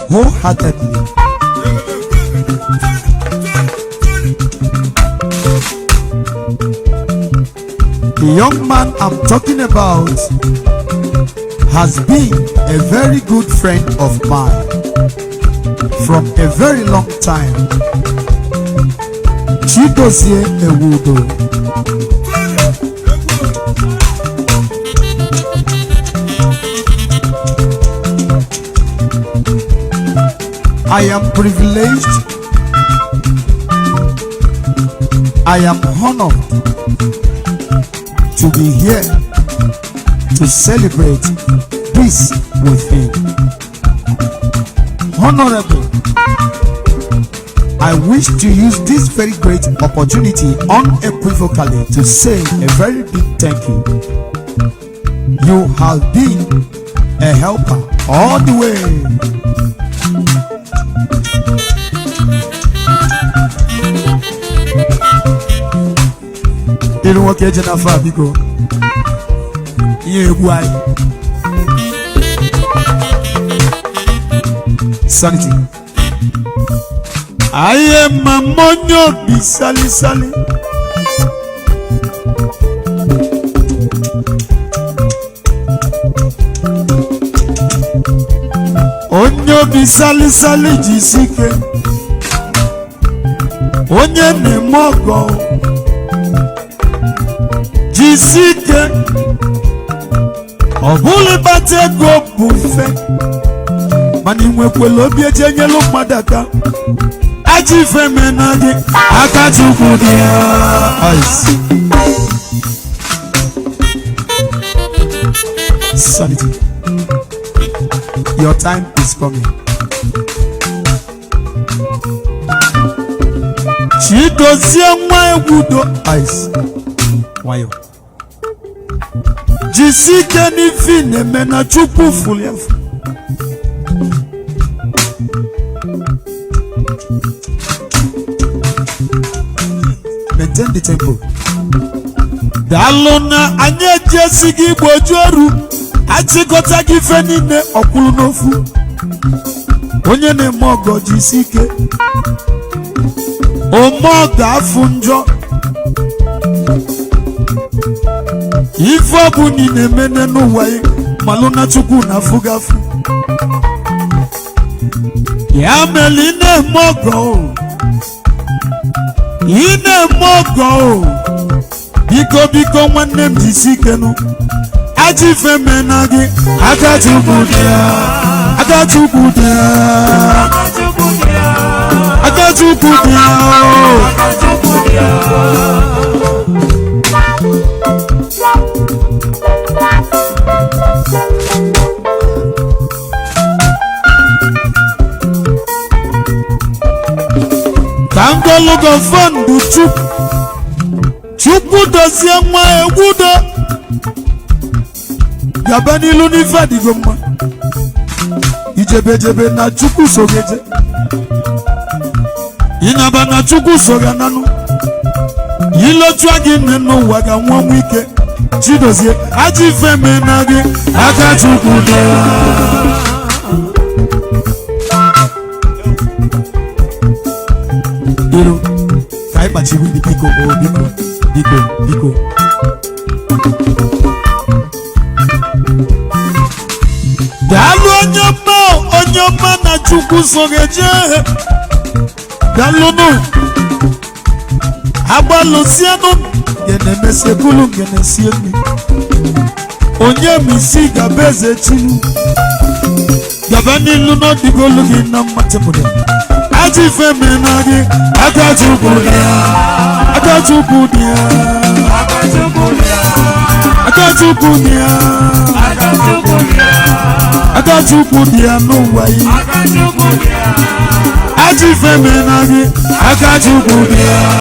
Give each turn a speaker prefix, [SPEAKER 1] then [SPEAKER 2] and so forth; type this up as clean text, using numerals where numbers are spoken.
[SPEAKER 1] Wholeheartedly. The young man I'm talking about has been a very good friend of mine from a very long time. Chidozie Ewudo. I am privileged. I am honored to be here to celebrate this with him. Honorable, I wish to use this very great opportunity unequivocally to say a very big thank you. You have been a helper all the way. Iru nwoke eje n'afọ a, biko, ihe egwu anyị. Sanity ayé mama onye obi salisali. Onye obi salisali, jisi ike. Onye na-eme ọgọ, jisi ike. Ọ bụrụ ịkpata ego bụ mfe, mana ị nwekwala obi eji enyelu mmadụ aka. Ajọ ife mena gị, aka Chukwu dị ya. Ice. Sanity, your time is coming. Chidozie nwa Egwudo, ice, nwayọ, jisi ike n'ife ị na-eme na Chukwu fụrụ ya fụ. Maintain the tempo. Daalụ na anyị ejesi gị igboju ọrụ achịkọta gị ife niile ọkwụrụ n'ofu. Onye na-eme ọgọ, jisi ike. Ome ọgọ afụ njọ. Ife ọbụla ị na-emene n'ụwa ya, malụ na Chukwu na afụgafụ ya mere. Ị na-eme ọgọ o, ị na-eme ọgọ o, biko, biko, nwanne m, jisi ike nụ. Ajọ ife mena gị, aka Chukwu dị ya, aka Chukwu dị ya, aka Chukwu dị ya o. Ka ngologo fọndụ Chukwu, Chukwu dozie nwa Egwudo, gaba n'ilu n'ife adịgo mma. Ijebejebe na Chukwu so gị eje, ịnaba na Chukwu so gị ananụ. Ilotua gị nne n'ụwa ga nwa nwa ike. Chidozie, ajọ ife mena gị, aka Chukwu dị ya. Iru ka anyị kpachiri ndị, biko o, biko, biko, biko. Daalụ, onye ọma, onye ọma, na Chukwu so gị eje. Daalụnụ, agbalụsienụ ngene mesekulu ngene sie nri. Onye ma isi gaba eze chinu, gaba n'ilu n'ọdịgolu gị na mma. Tepụta ajọ ife mena gị, aka Chukwu dị ya, aka Chukwu dị ya, aka Chukwu dị ya, aka Chukwu dị ya n'ụwa yi. Ajọ ife mena gị, aka Chukwu dị ya.